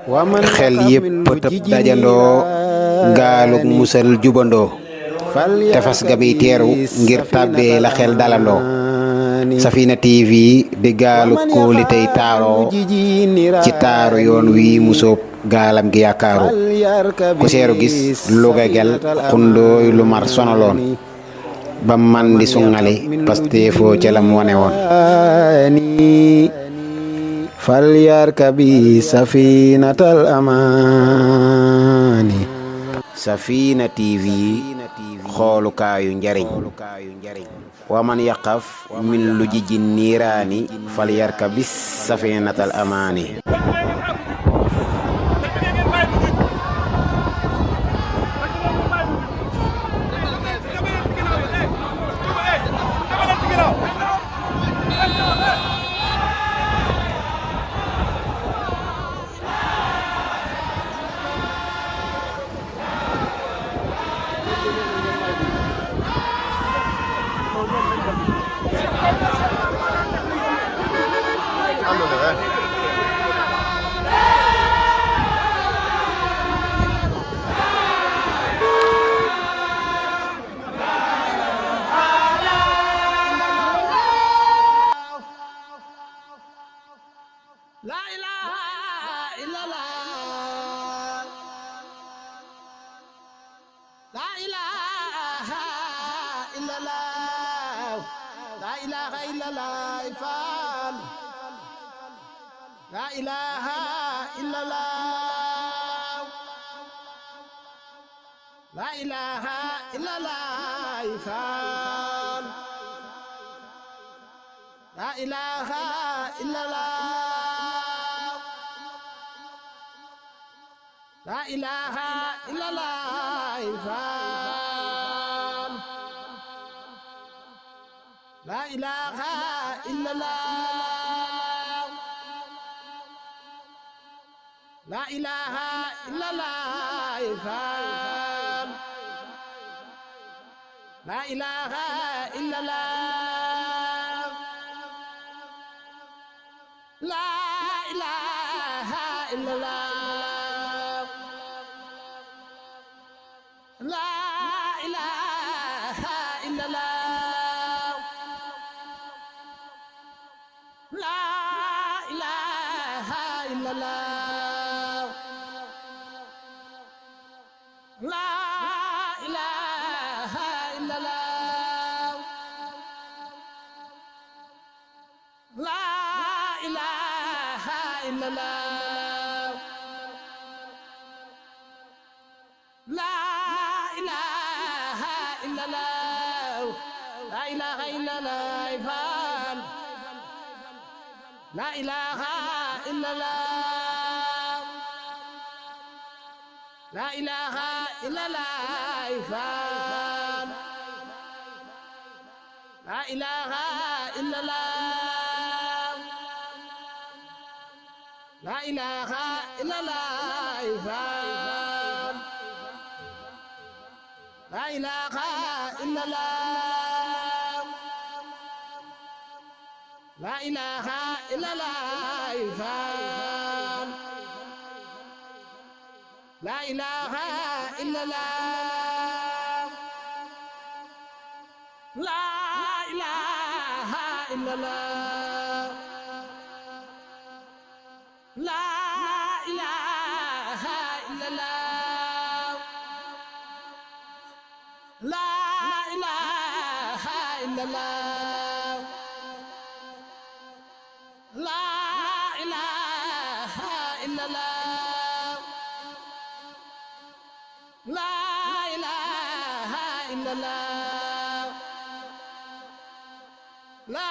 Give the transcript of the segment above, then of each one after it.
xel yépp tëb dajandoo gaalug musal jubandoo tefas ga muy teeru ngir tàbbee la xel dalandoo Safina TV di gaalug kóoli tey taaroo ci taaru yoon wi musóob gaalam gi yaakaaru ku seeru gis luga gel xundooy lu mar sonaloon ba man di sungali pasteefoo ca lam wane woon falyarkabi safinatal amaani Safina TV xoolukaayu njariñ wa man yaqaf min lu jiji niiraani falyarkabi safinatal amaani La ilaha illallah, la ilaha illallah, la ilaha illallah, ifan, la ilaha illallah, la ilaha illallah, ifan, la ilaha illallah. La ilaha illallah ifan La ilaha illallah La ilaha illallah ifan La ilaha illallah La ilaha illallah La ilaha illallah La ilaha illallah La ilaha illallah La ilaha illallah La La ilaha illallah ifan La ilaha illallah La ilaha illallah ifan La ilaha illallah La ilaha illallah ifan La ilaha illallah La ilaha illallah ifan La ilaha illallah La ilaha illallah La ilaha illallah La ilaha illallah La ilaha illallah La ilaha illallah La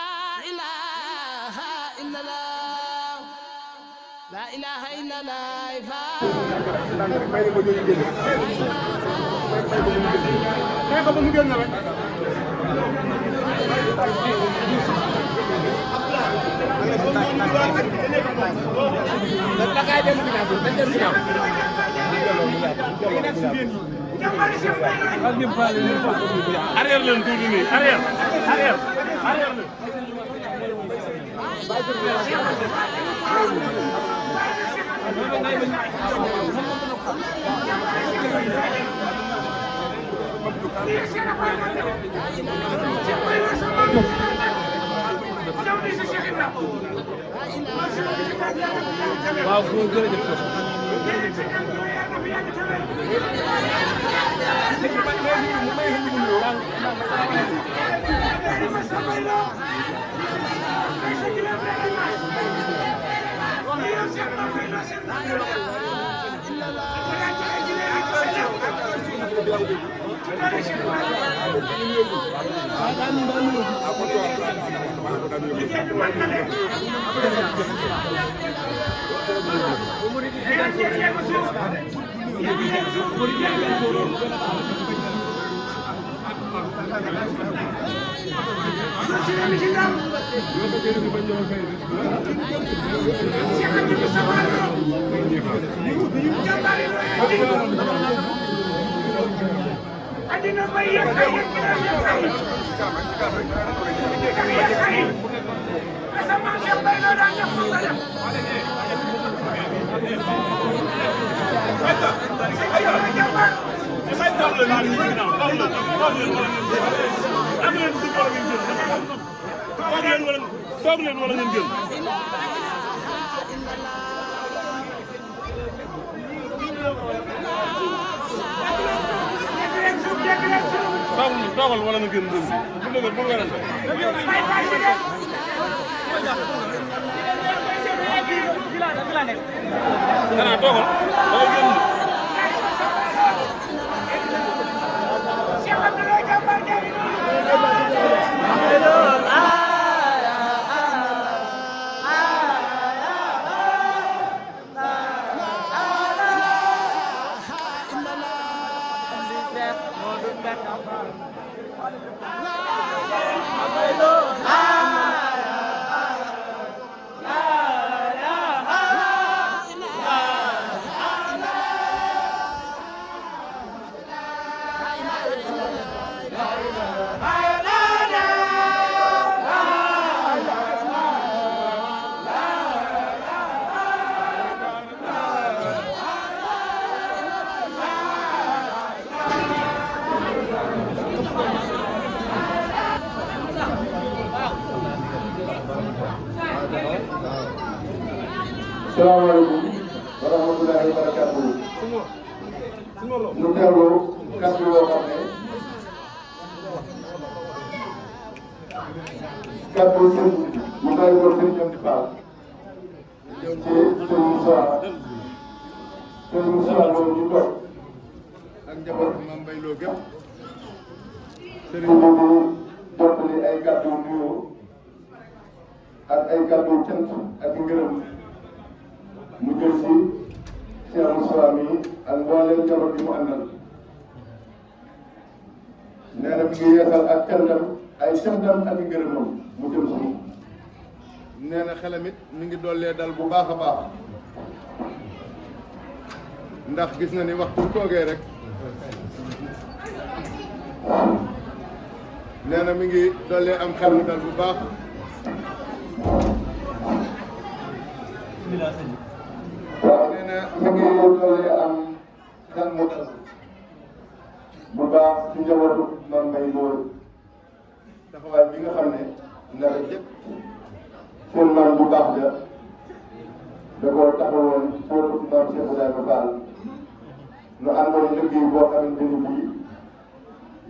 ilaha illallah La ilaha Arrière leen tuuti nii arrière leen waaw jërëjëf adina bay yak ay sama Cheikh Bay lo da ñap ko def toog leen wala ngeen jël toogal wala nga gën dëgg bu dëgg bu werante dana toogal wala gën Cheikh Abdoulaye Gambar salaamaaleykum wa rahmatulahi wa barakatuhu ñu teewlu kàddu yoo xam ne kàddu sëñ bu bàyyi ko sëñ ñoom di faal ci sëñ Moussa loolu ñu toog ak njaboot Mame Mbaye Lo gépp sëriñ bi di jottali ay kàddu nuyoo ak ay kàddu cant ak ngërëm mu jël si Cheikh Moussa mi ak mbooleem njaboot bi mu àndal nee na mi ngi yeesal ak cantam ay cantam ak ngërëmam mu jël si nee na xelam it mi ngi dollee dal bu baax a baax ndax gis na ni waxtu toogee rek nee na mi ngi dollee am xel mu dal bu baax waaw nee na mi ngi dollee am xel mu dal bu baax ci njabootu Mame Mbaye Lo taxawaay bi nga xam ne ndara jëpp seen maam bu baax ja da koo taxawoon foofu maam Cheikh Ibrahima Fall nu àndoon liggéey boo xamante ni bii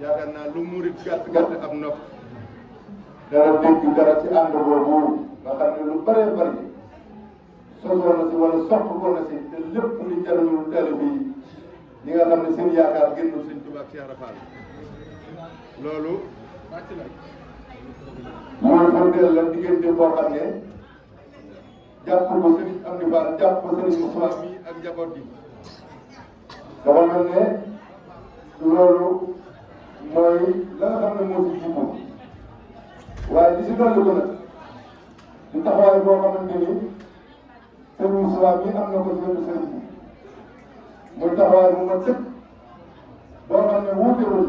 yaakaar naa lu murit gàtt gàtt ab nopp dara dégg dara ci ànd boobu nga xam ne lu bëree bëri sosoon na si wala sopp ko na si te lépp lu jariñul taalibe yi ñi nga xam ne seen yaakaar génnul Sëñ Tuubaa ak Cheikh Ibra Fall loolu mooy firndeel la diggante boo xam ne jàpp ko Sëriñ Amdi Fall jàpp ko Sëriñ Moussa mi ak njaboot bi dafa mel ne loolu mooy la nga xam ne moo ci jiitu waaye li si dolli ko nag di taxawaay boo xamante ni Sëriñ Moussa mi am na ko ci wetu sëriñ bi muy taxawaay bu mat sëkk boo xam ne wuutewul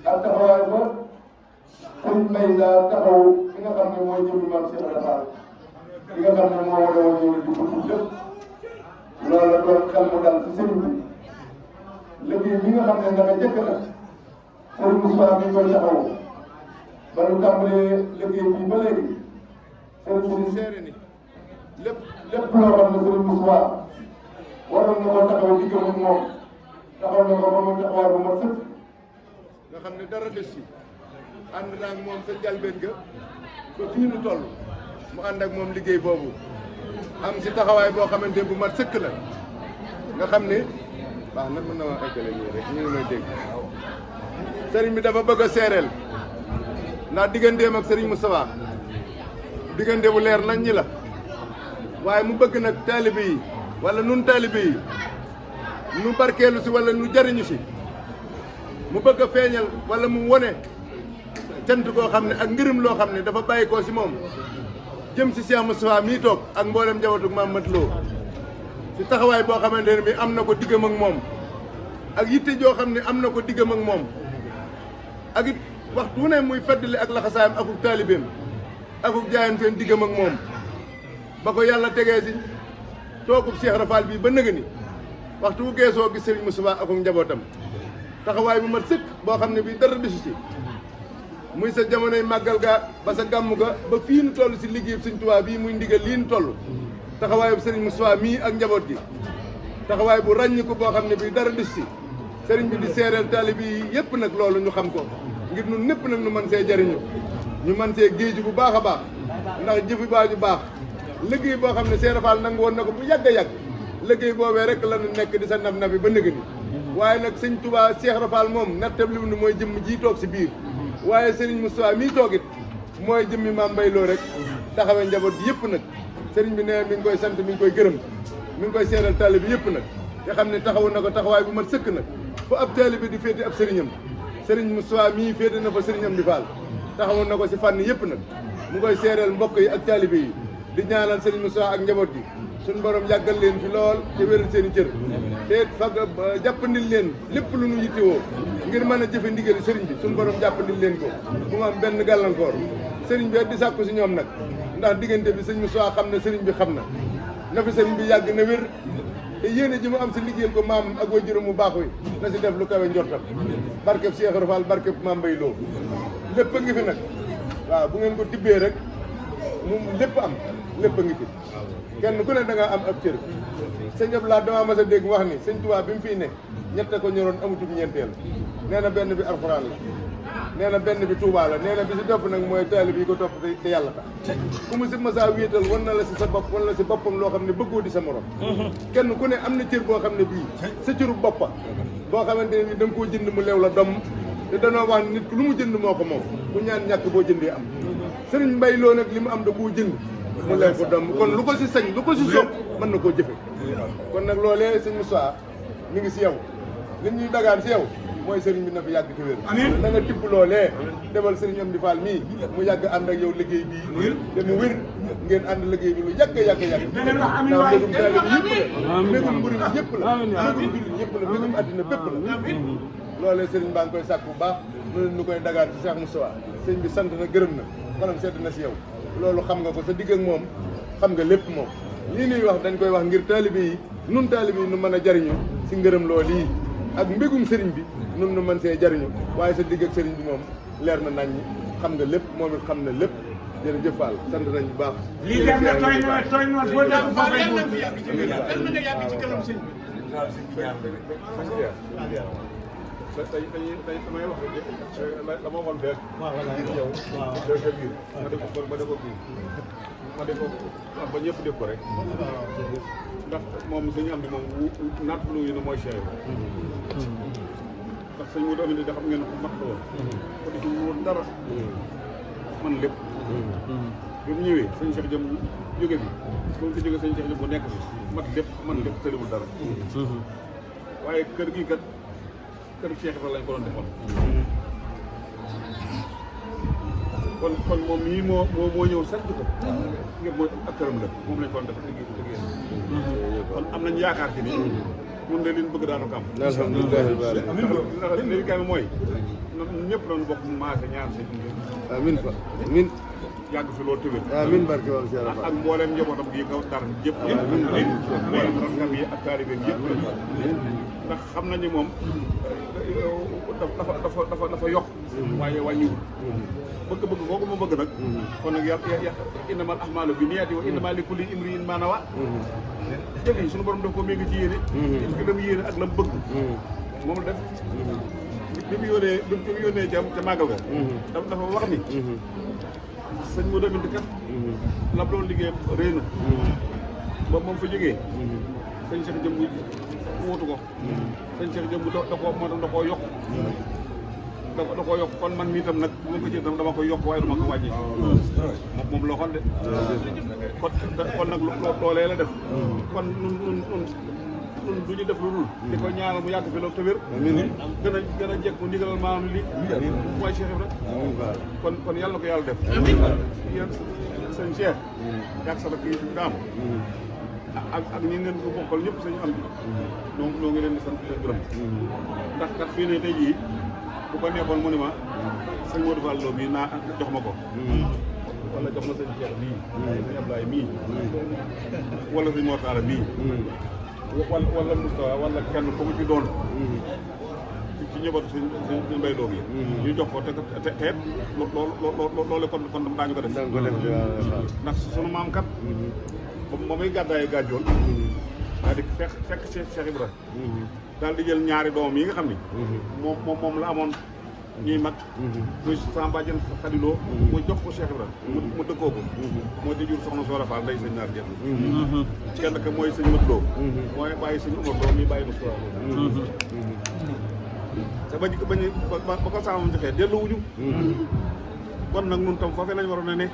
ak taxawaay ba sëriñ Mbaye daa taxaw ki nga xam ne mooy jëmmi maam Cheikh Ibra Fall ki nga xam ne moo wane woon ñëw di ko lépp doon xel mu dal ci sëriñ bi liggéey bi nga xam ne naka jëkk na sëriñ Moustapha mi ngi koy taxaw ba ñu tàmbalee liggéey bi ba léegi sëriñ bi di seere ni lépp loo xam ne sëriñ Moustapha waroon na koo taxaw diggam ak moom taxaw na ko ba mu taxawaay bu ma sëkk nga xam ne dara des ci ànd naa ak moom sa njalbeen ga ba fii nu toll mu ànd ak moom liggéey boobu am si taxawaay boo xamante bu mat sëkk la nga xam ne baax na mën na ma eggale nii rek ñu ngi may dégg sëriñ bi dafa bëgg a seereel ndax digganteem ak sëriñ Moustapha diggante bu leer nañ ñi la waaye mu bëgg nag taalibe yi wala nun taalibe yi nu barkeelu si wala nu jariñu si mu bëgg a feeñal wala mu wone cant koo xam ne ak ngërëm loo xam ne dafa bàyyi koo si moom jëm si Cheikh Moustapha mii toog ak mboolem njabootu Maam Mat Lo si taxawaay boo xamante ne bi am na ko diggam ak moom ak yitte joo xam ne am na ko diggam ak moom ak it waxtu wu ne muy feddali ak laxasaayam akuk taalibeem akuk jaayanteen diggam ak moom ba ko yàlla tegee si toogub Cheikh Rafal bii ba nëga ni waxtu wu geesoo gis Serigne Moustapha akuk njabootam taxawaay bu mat sëkk boo xam ne bii dara desu si muy sa jamonoy màggal ga ba sa gàmm ga ba fii nu toll si liggéey Sëriñ Tuubaa bii muy ndigal lii nu toll taxawaayu Serigne Moustapha mii ak njaboot gi taxawaay bu ràññiku boo xam ne bii dara des si sëriñ bi di seereel taalib yi yëpp nag loolu ñu xam ko ngir nun ñëpp nag ñu mën see jariñu ñu mën see géeju bu baax a baax ndax jëfi baaju baax liggéey boo xam ne Cheikh Rafal nangu woon na ko bu yàgg a yàgg liggéey boobee rek la ñu nekk di sa nab nabi ba nëgë ni waaye nag Sëriñ Tuubaa Cheikh Rafal moom nattab li mu mooy jëmm ji toog si biir waaye Serigne Moustapha mii toogit mooy jëmmi Maam Mbay Lo rek taxawee njaboot bi yëpp nag Serigne bi nee mi ngi koy sant mi ngi koy gërëm mi ngi koy seeral taalibe bi yëpp nag nga xam ne taxawu na ko taxawaay bu mat sëkk nag fu ab taalibe di féete ab sëriñam Serigne Moustapha mii féete na fa sëriñam di faal taxawu na ko si fànn yëpp nag mu koy seeral mbokk yi ak taalibe yi di ñaanal Serigne Moustapha ak njaboot gi suñu borom yàggal leen fi lool te wéral seen i cër te fag jàppandil leen lépp lu nu yittewoo ngir mën a jëfe ndigali sëriñ bi suñu borom jàppandil leen ko bu mu am benn gàllankoor sëriñ bi di sàkku si ñoom nag ndax diggante bi sëñ Moustapha xam na sëriñ bi xam na fi sëriñ bi yàgg na wér te yéene ji mu am si liggéeyal ko maam ak waajuram mu baax wi na si def lu kawe njortam barkeb Cheikh Rafal barkeb Maam Mbay Lo lépp a ngi fi nag waaw bu ngeen ko tibbee rek mu lépp am lépp a ngi fi kenn ku ne da nga am ab cër sëñ Abdoulaye damaa mas a dégg wax ni sëñ Tuubaa bi mu fiy ne ñette ko ñoroon amutum ñeenteel nee na benn bi alxuraan la nee na benn bi Tuubaa la nee na bi si topp nag mooy taalib yi ko topp te yàlla tax ku mu si masaa wéetal wan na la si sa bopp wan la si boppam loo xam ne bëggoo di sa morom kenn ku ne am na cër boo xam ne bii sa cëru boppa boo xamante ne ni da nga koo jënd mu leew la domm te danoo wax nit ku lu mu jënd moo ko moom ku ñaan ñàkk boo jëndee am Sëriñ Mbay Lo nag li mu am da koo jënd mu leew ko domm kon lu ko si sañ lu ko si soob mën na koo jëfe kon nag loolee sëñ Moussa mi ngi si yow li ñuy dagaan si yow mooy sëriñ bi na fi yàgg ci wér da nga tibb loolee demal sëriñ Amdi Fall mii mu yàgg ànd ak yow liggéey bii te mu wér ngeen ànd liggéey bi lu yàgg yàgg ndax mbégum taalibe bi yëpp la mbégum murid bi yëpp la mbégum jullit yëpp la mbégum àddina bépp la loolee sëriñ baa ngi koy sàkk bu baax noonu ñu koy dagaan ci Cheikh Moustapha sëriñ bi sant na gërëm na xolam sedd na si yow loolu xam nga ko sa digg ak moom xam nga lépp moom lii nuy wax dañ koy wax ngir taalibe yi nun taalibe yi nu mën a jariñu si ngërëm loolu yi ak mbégum sëriñ bi nun nu mën see jariñu waaye sa digg ak sëriñ bi moom leer na nañ xam nga lépp moom it xam na lépp jërëjëf Fall sant nañ bu baax lii dem na tooy na boo def foo koy wut nga yàgg ci kanam sëñ bi tey damay wax rek la ma waxoon fekk. waaw yow. waaw biir ma def ko kii ma def ko wax ba ñëpp dégg ko rek. ndax moom suñu am di moom naat lu ñu ne mooy Cheikh ndax sëñ mu doon da xam ngeen ko mat la woon. ko di ci woon dara. man lépp. bi mu ñëwee sëñ Cheikh Jëm jóge fi bu mu fi jóge sëñ Cheikh Jëm bu nekk fi mat lépp man lépp tëriwul dara. waaye kër gi kat. kër Cheikh Ibrahima lañ ko doon defoon kon moom mii moo ñëw sant ko ngir mooy ak këram la moom lañ ko doon def liggéey kon am nañ yaakaar ci ni mun de liñ bëgg daanu ko am ndax li kay mooy ñun ñëpp doon bokk maase ñaar si amiin fa amiin yàgg fi loolu tëwér amiin barke wàllu si ak mbooleem njabootam gi kaw dar yëpp mbooleem rakkam yi ak taalibeem yëpp ndax xam nañu moom dafa yokk waaye wàññiwul bëgg-bëgg kooku ma bëgg nag kon nag yàlla innamal a'maalu binniyaati wa innamaa likulli imri'in maa nawaa jëf yi suñu borom daf ko méngi ci yéene ci lam yéene ak lam bëgg moom la def bi mu yónnee ca màggal ga dafa wax ni sëñ Modou Aminta kat lam doon liggéey réy na ba moom fa jógee sëñ Cheikh Jëmb wuutu ko sëñ Cheikh Jëmb da koo yokk da koo yokk kon man mii tam nag bu ma ko jël tam dama koy yokk waaye du ma ko wàññi moom loo xool de kon nag loolee la def kon nun du ñu def lu dul di ko ñaanal mu yàgg fi loolu te wér gën a jekk mu ndigalal maanaam li mooy Cheikh Ibra kon yàlla na ko yàlla def yéen sëñ Cheikh yàgg sa rakk yi daam ak ñi ngeen ko bokkal ñëpp sañu am donc ñoo ngi leen di sant leen gërëm ndax kat fii ne tey jii bu ko neexoon mu ne ma sëñ Modou Fall Lo bii naa jox ma ko wala jox ma sëñ Cheikh bii sëñ Ablaye mii wala sëñ Mortala mii wala Moustapha wala kenn ku mu ci doon ci ñëbatu suñ mbay doom yi ñu jox ko te teet loolu kon daañu ko def ndax sunu maam kat moom muy gàddaaye gàjjoon daal di fekk Cheikh Ibra daal di jël ñaari doom yi nga xam ni moom la amoon ñuy mag muy sama bàjjen Xadiloo mu jox ko Cheikh Ibra mu dëkkoo ko moo di jur soxna Soora Fall nday sëñ naar jël kenn ka mooy sëñ Mat Lo mooy bàyyi sëñ Umar Lo mi bàyyi Moustapha te ba ko saamam joxee delluwuñu kon nag nun tam foofee lañ waroon a ne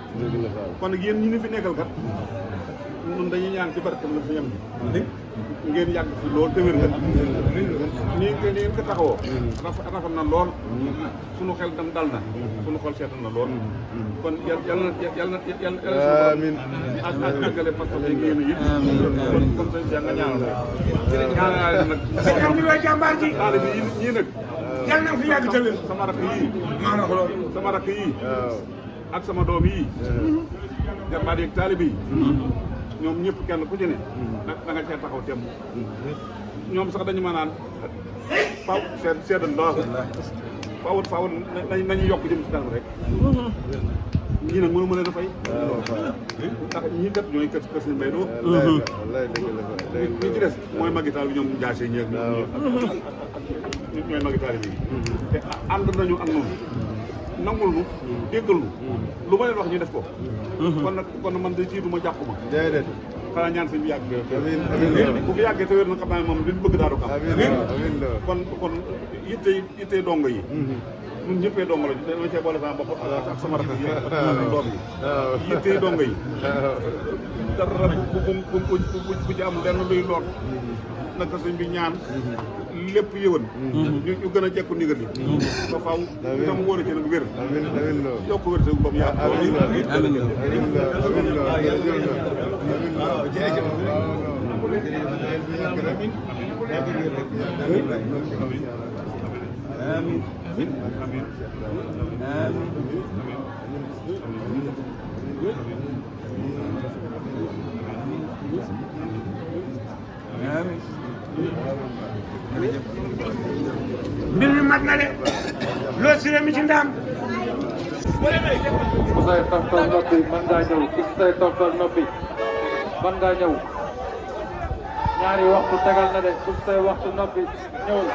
kon nag yéen ñi ni fi nekkal kat nun dañuy ñaan ci barkam la fi yem ngeen yàgg fi lool te wér nga nii ngeen ko taxawoo rafet na lool sunu xel tam dal na sunu xol seet na lool kon yàlla amiin ak àggale parce que ngeen yëpp kon sëñ Cheikh nga ñaanal rek ñaanal nag am ni looy jàmbaar ji taalibe yi ñii nag yàlla na fi yàgg te wér sama rakk yii maa na ko lool sama rakk yii ak sama doom yii jarbaat yi ak taalibe yi ñoom ñëpp kenn ku ci ne da nga cee taxaw temm ñoom sax dañu ma naan faw seedan loo faw nañu yokk jëm ci kanam rek ñii nag mënu ma leen a fay ndax ñii kat ñooy kër sëñ Mbay Lo ñi ci des mooy magitaal bi ñoom njaasee ñeeg ñooy magitaal bi te ànd nañu ak noonu nangul nu déggal nu lu ma leen wax ñu def ko kon man de jiitu ma jàpp ma déedéet xanaa ñaan sëñ bi yàgg bu fi yàggee te wér na xam naa ne moom li ñu bëgg daa du am kon yitte dongo yi ñun ñëppee dongo la dama cee boole sama bopp ak sama rakk yi doom yi yitte dongo yi dara bu ci am lenn luy lool naka sëñ bi ñaan lépp yëwan ñu gën a jekku ndigal li ba faaw tam wóor ci nag wér yokk wér te bam yaa mbir mi mat na de loo siré mi ci ndam ku say toftal noppi mën ngaa ñëw ku say toftal noppi mën ngaa ñëw ñaari waxtu tegal na de ku say waxtu noppi ñëwul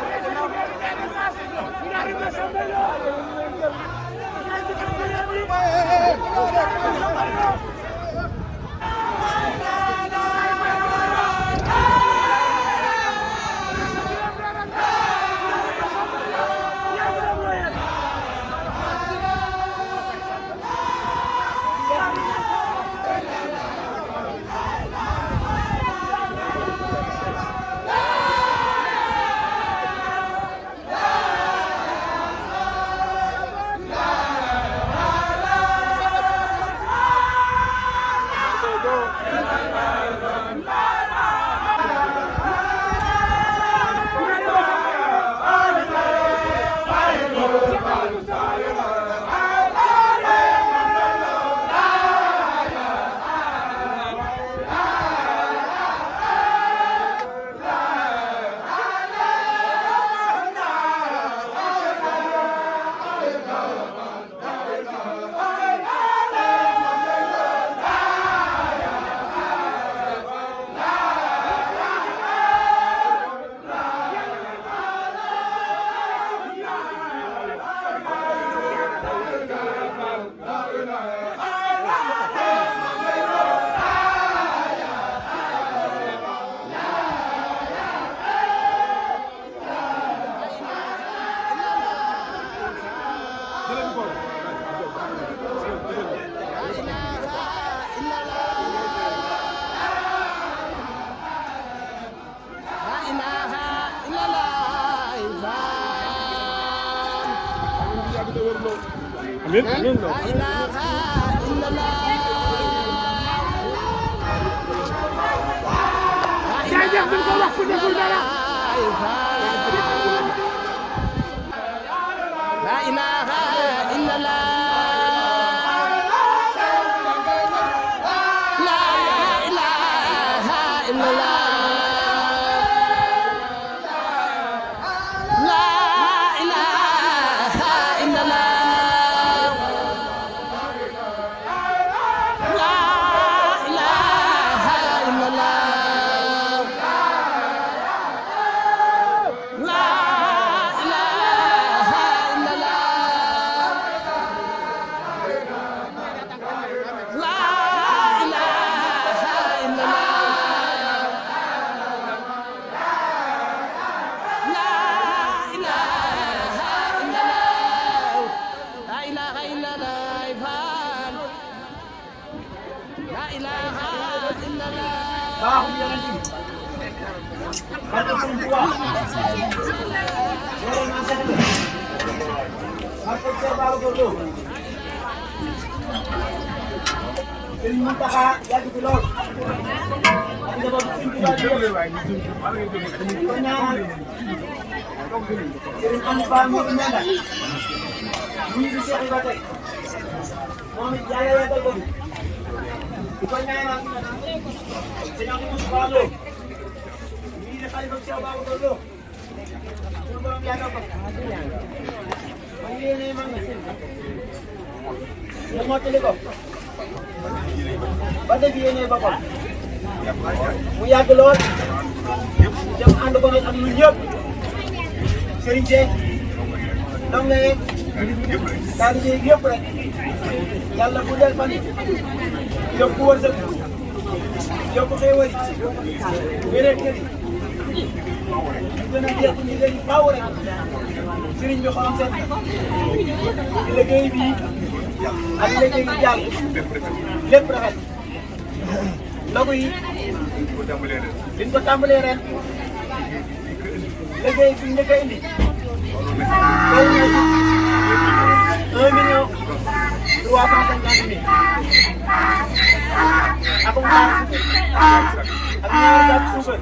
amiin amiin jaajëf duñ ko wax ku deful dara la ilaha illallah la ilaha illallah la ilaha illallah la ilaha illallah ba def yéene ba ko mu yàgg lool dem ànd ko nag ak ñun ñëpp sëriñ Seck ndam nga yeeg daal di yëpp rek yàlla bu del fan yokku wërsëg yokku xéewal yi wéreet kër yi ñu gën a jeex ñu gën a faaw rek sëriñ bi xolam seet ci liggéey bi ak liggéey yi jàll lépp rafet ndogu yi liñ ko tàmbalee ren liggéey bi njëkk a indi loolu na 1,350,000 ak ñaari saak suukar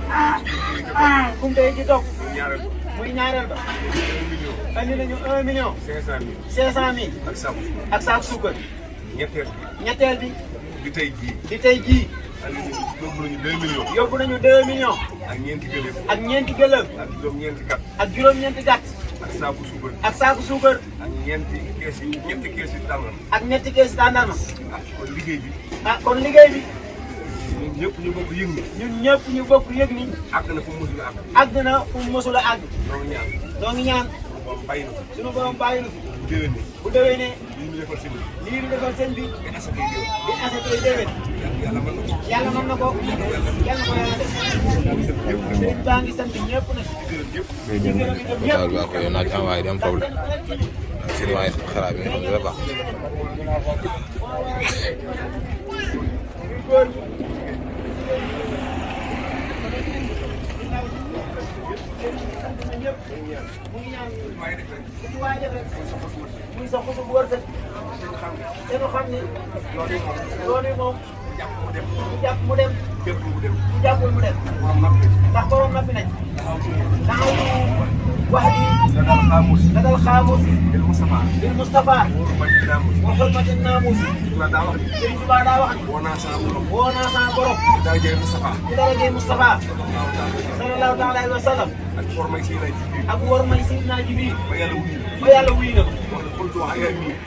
kumte yi ci toog muy ñaareel ba andi nañu 1,500,000 ak saak suukar ñetteel bi di tey jii yóbbu nañu 2 millions ak ñeenti gëlëm ak juróom-ñeenti gàtt ak saaku suukar ak ñetti keesi tàndarma kon liggéey bi ñun ñëpp ñu bokk yëg ni. ñun ñëpp ñu bokk yëg ni. àgg na fu mu mësul a àgg. àgg na fu mu mësul a àgg. noo ngi ñaan. noo ngi ñaan. suñu borom bàyyi na. suñu borom bàyyi na. bu déwénee. bu déwénee. lii ñu defal sëñ bi. lii ñu defal sëñ bi. di asakay déwén. di asakay déwén. yàlla mën na ko. yàlla mën na ko. yàlla ko yàlla def. sëriñ baa ngi sant ñëpp nag. di gërëm ñëpp. waaw waaw ko yow naa ci envoyé di am problème sëriñ waaye xalaat bi nga xam ne dafa baax. mu ngi ñaan lu ci waay def rek muy sa xusu bu wërsëg te ñu xam ni loolu moom mu jàpp mu dem mu jàppul mu dem ndax borom noppi nañ taxaw wax ji la dal xaamus bil Mustafa wa xurmatin naamus Sëriñ Tuubaa daa wax woo naa sama borom ci darajay Mustafa sallallahu taala alayhi wa sallam ak war may Seydina Jibril ba yàlla wuy na mu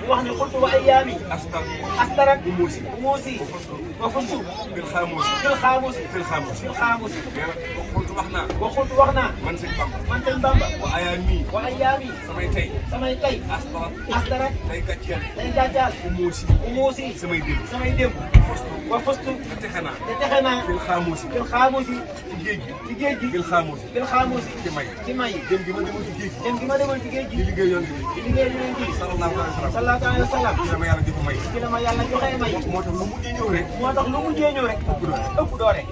wax ne xultu wa ayyaami astarak umuusi wa fustu fil xaamusi wa xultu wax naa man sëñ Bamba wa ayyaami samay tey astarak day gàccaal umuusi samay démb wa fustu te texe naa fil xaamusi ci géej gi fil xaamusi ci may dem gi ma demoon ci géej gi di liggéey yoon bi sallallahu alayhi wa sallam ci la ma yàlla joxee may moo tax lu mujjee ñëw rek ëpp doole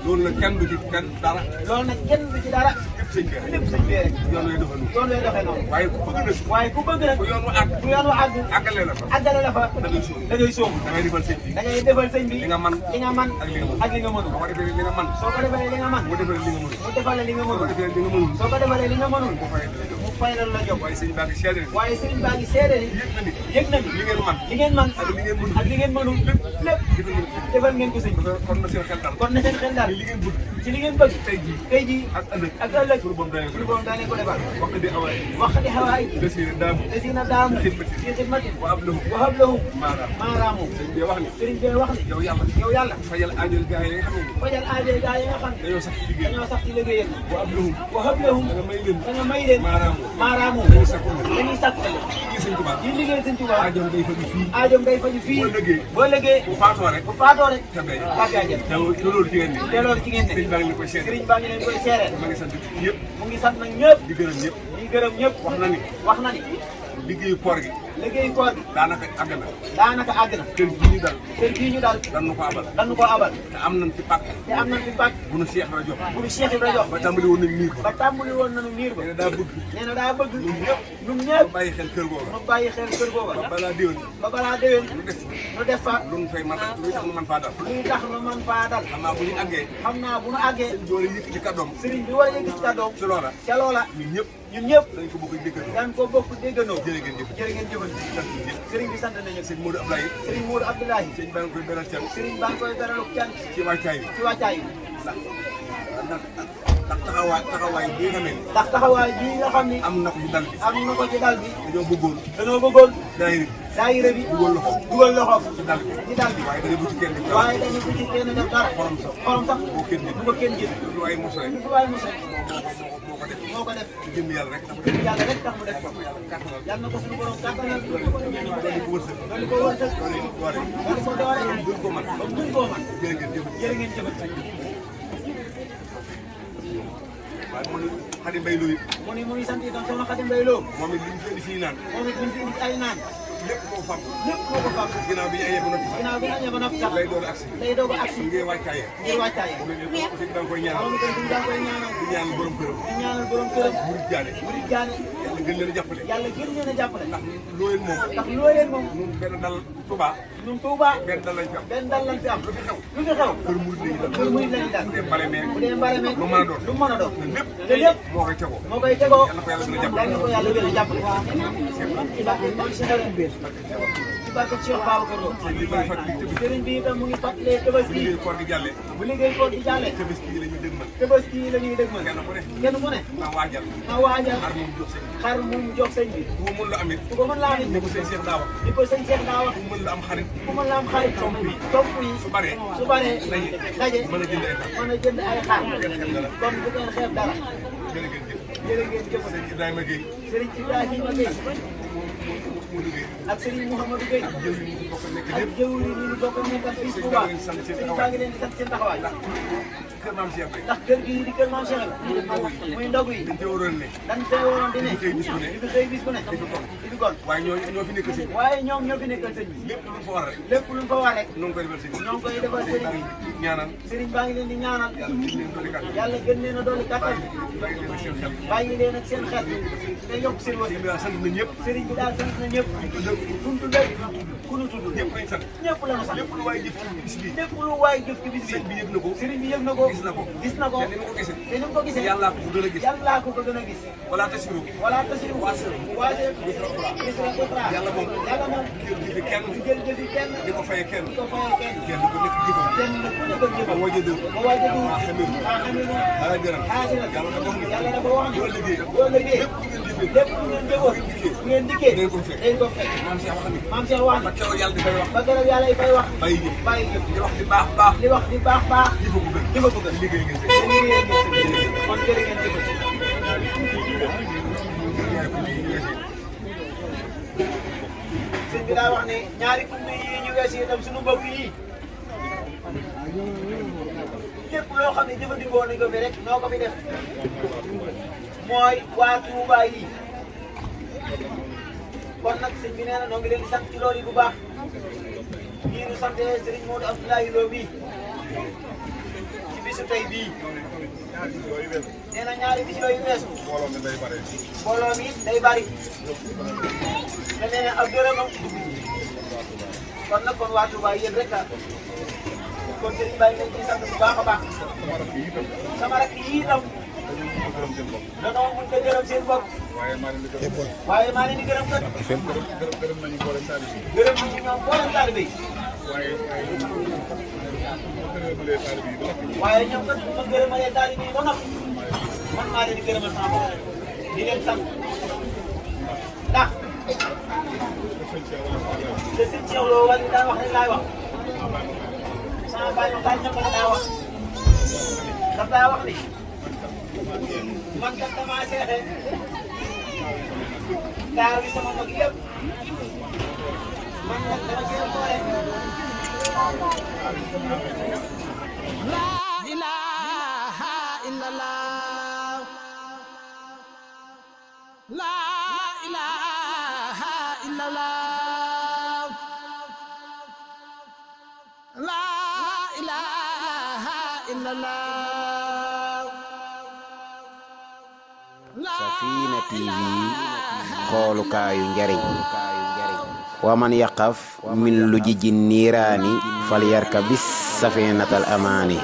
loolu nag kenn du ci dara sëñ bi lépp sëñ bi rek yoon wi doxal yoon lay doxee noonu waaye ku bëgg nag waaye ku bëgg nag bu yoon wa àgg bu yoon wa àgg àggale la fa àggale la fa da ngay sóobu da ngay sóobu da ngay defal sëñ bi da ngay defal sëñ bi li nga man li nga man ak li nga mën ak li nga mënul boo ko defee li nga man soo ko defalee li nga man mu defee li nga mënul mu defalee li nga boo ko mënul defee li nga mënul soo ko defalee li nga mënul bu fayee dina jox mu fay la jox waaye sëñ baa ngi seede ne waaye sëriñ baa ngi seede ni yëg na ni yëg na ni li ngeen man li ngeen man ak li ngeen mënul ak li ngeen mënul lépp defal ngeen ko sëñ bi kon na seen xel dal kon na seen xel daal li ngeen bëgg ci li ngeen bëgg tey jii ak ëllëg ak ëllëg suñu borom dana suñu borom daane ko defal wax di awaay wax di xawaay desine daamu desina daamu fi xidmatin wa ab lahu wa hab lahu maanaam maaraamu sëñ bi wax ni sëriñ bi wax ni yow yàlla fajal aajo gaa yi nga xam ne fajal aajo gaa yi nga xam ne dañoo sax ci liggéey dañoo sax ci liggéeyam wa ab lahum wa hab lahum da nga may leen da nga may leen maaraamu dañuy sakku dañuy sàkk ci sëñ Tuubaa yi liggéey sëñ Tuubaa aajoom day faju fii aajoom day faju fii boo liggéey bu faatoo rek bu faatoo rek tabee tàbbi àjjana te loolu ci ngeen ni te loolu ci ngeen ne sëñ baa ngi leen koy seede sëriñ baa ngi leen koy seere ma ngi sant ñëpp mu ngi sant nag ñëpp di gërëm ñëpp di gërëm ñëpp wax na ni liggéeyu koor gi liggéeyu koor gi daanaka àgg na daanaka àgg na kër gi ñu dal kër gii ñu daal dan nu ko abal dañu ko abal te am nañ ci pàkk te am nañ fi pàcc bu nu Cheikh la jox bu ñu Cheikh Ibra jox ba tàmbali woon nañ miir ba tàmbali woon nañu miir ba nee na daa bëgg nee na daa bëgg ñun ñu ñëpp bàyyi xel kër googa mu bàyyi xel kër googa ba balaa déwén ba balaa déwén lu def nu def fa lu nu fay man luy tax nu man faa dal luy tax nu man faa dal xam naa bu ñu àggee xam naa bu nu àggee doole yëkkati kàddoom sëriñ bi war a yëg ci kàddoom ci loola ca loola ñun ñëpp ñun ñëpp dañ ko bokk déggal dañ ko bokk déggandoo jërë ngeen jëf jërë ngeen jëfal sant ñëpp sëriñ bi sant nañu sëñ Modou Ablaye sëriñ Modou Abdoulaye sëñ baa ngi koy beral can sëriñ baa ngi koy beralu cant ci wàccaay bi ci wàccaay bi ndax taxawaay bi nga xam ne ndax taxawaay bii nga xam ni am na ko ci dal bi am na ko ci dal bi dañoo bëggoon dañoo bëggoon daayira daayira bi bi dugal loxo dugal loxo ci dal bi ci dal bi waaye dañu bu ci kenn def waaye dañu ko ci kenn def dara xorom sax xorom sax boo kenn bu ko kenn jël lu waay mos rek lu fi waay mos rek moo ko def moo ko def jëm yàlla rek dafa yàlla rek tax mu def ko kàttanal yàlla na ko suñu borom kàttanal doon ko wërsëg doon ko wërsëg doon ko doore doon ko doore doon ko man ba duñ koo man jërë ngeen jëf jërë ngeen jëfal waaye mu ne Xadi Mbay Lo mu ngi sant itam soxna Xadi Mbay Lo moom it li ñu fi indi fii naan moom it ñu fi indi ay naan lépp moo fam lépp moo ko fam ginnaaw bi ñu ayee ba noppi sax ginnaaw bi nga ñëw ba noppi sax lay doon agsi lay doog a agsi ngir wàccaayee ngir wàccaay moom it aussi da nga koy ñaanal moom itam suñu daan koy ñaanal di ñaanal borom këram di ñaanal borom këram murid jaane murid jaane yàlla gën leen a jàppale yàlla gën leen a jàppale ndax looleen moom ndax looleen moom ñun benn dal Touba ñun Touba benn dal lañ fi am benn dal lañ fi am lu fi xew lu fi xew kër murid lañu dal kër murid lañu dal bu dee mbale meeg bu dee mbare meeg lu mën a doon lu mën a doon lépp te lépp moo koy tegoo moo koy tegoo yàlla ko yàlla gën a jàppale yàlla ko yàlla gën a jàppale ci barke Cheikh Babacar Lo li may fàttali tëbës sëriñ bi itam mu ngi fàttalee tëbës bu bi liggéey koor gi jàllee bu liggéey koor gi jàllee tëbës kii la ñuy dégmal tëbës kii la ñuy dégmal kenn ku ne kenn ku ne nga waajal na waajal xar moom jox sëñ xar mu jox sëñ bi bu mën la amit ku ko mën laa ni ko sëñ Cheikh daa wax ni ko sëñ Cheikh daa wax bu mën la am xarit ku mën la am xarit topp yi su baree su baree daje mën a jënd ay xar mën a jënd ay xar kon bu ngeen xeeb dara jërë ngeen jëf jërë ngeen jëf sëñ Ibrahima Gueye sëriñ Ibrahima Gueye mu liggéey ak sëriñ Mouhamadou Gueye jëw yi ñu bokk nekk ak lépp jëwri ñu ni bokk nekkal fii Touba sëriñ baa ngi leen di sant seen taxawaay kër maam Cheikh rek ndax kër gi di kër maam Cheikh muy ndog yi dañ cee waroon ne dañ fee waroon di ne di fi xëy bis bu ne di fi xëy bis bu ne di fi gon waaye ñoo fi nekk sëñ bi waaye ñoom ñoo fi nekkal sëñ bi lépp lu fa war rek lépp luñ fa war rek ñoo ngi koy defal sëñ bi ñoo ngi koy defal sëriñ bi ñaanal sëriñ baa ngi leen di ñaanal yàlla ci leen doole kàddu yàlla gën leen a dolli kattan bàyyi leen seen xel bàyyi leen ak seen xel te yokk seen wërsëg sëñ bi daal sant na ñëpp sëriñ bi daal sant na ñëpp kuñ tuddee ku ñu tudd ñëpp lañ sant ñëpp la ñu sant lépp lu waay jëf ci bis bi lépp lu waay jëf ci bis bi sëñ bi yëg na ko sëriñ bi yëg na ko gis na ko gis na ko te ni ma ko gisee te ni mu ko gisee yàllaa ko gën a gis yàllaa ko gën a gis wala tasiru wala tasiru waase misra uxra yàlla moom jël jëfi kenn jël jëfi kenn di ko fayee kenn di ko fayee kenn kenn ku nekk jëfam kenn ku nekk jëfam wajadu ba wajadu maa xamiru xamiru haadiran haadiran yàlla dafa wax ni yàlla dafa wax boo liggéey boo liggéey lépp lu ngeen jëfee lépp lu ngeen jëfoon bu ngeen dikkee dañ ko fekk dañ ko fekk maam Cheikh wax ni maam Cheikh wax ba keroog yàlla dafay wax ba keroog yàlla yi fay wax bàyyi jëf bàyyi jëf di wax di baax baax li wax di baax baax jëfa ko gën jëfa ko gën liggéey ngeen te liggéey ngeen kon jërë ngeen jëfati sëñ bi daa wax ne ñaari kumbi yi ñu wees itam suñu mbokk yi lépp loo xam ne jëfandikoo nañ ko fi rek noo ko fi def mooy waa Touba yi kon nag sëñ bi nee na noo ngi leen di sant ci loolu yi bu baax nii nu sante Serigne Modou Abdoulaye Lo bii ci bisu tey bii nee na ñaari bis yooyu weesu mbooloo mi day bare. mbooloo mi day bari te nee na ab dërëmam kon nag kon waa Touba yéen rek ah kon Serigne Baye nañ ciy sant bu baax a baax sama rakk yi itam sama rakk yi itam dañoo gërëm seen bopp. danoo mën ko gërëm seen bopp waaye maa leen di gërëm. waaye maa leen di gërëm kat gërëm nañu boole taalibe yi. gërëm nañu ñoom mboolem taalibe yi waaye gërëmalee taalibe yi ba noppi. waaye ñoom kat bu ma gërëmalee taalibe yi ba noppi man maa leen di gërëmal sama bopp di leen sant ndax te sëñ Cheikh Lo wala daan wax rek laay wax sama baay ma baay ñoom la daa wax daf daa wax ni man kat damaa seexe taaw yi sama mag yëpp man nag dama cee boole la ilaha illallah la ilaha illallah la ilaha illallah Safina TV xoolukaayu njariñ wa man yaqaf min lu jijji niiraani fal yarka bis safinatal amaani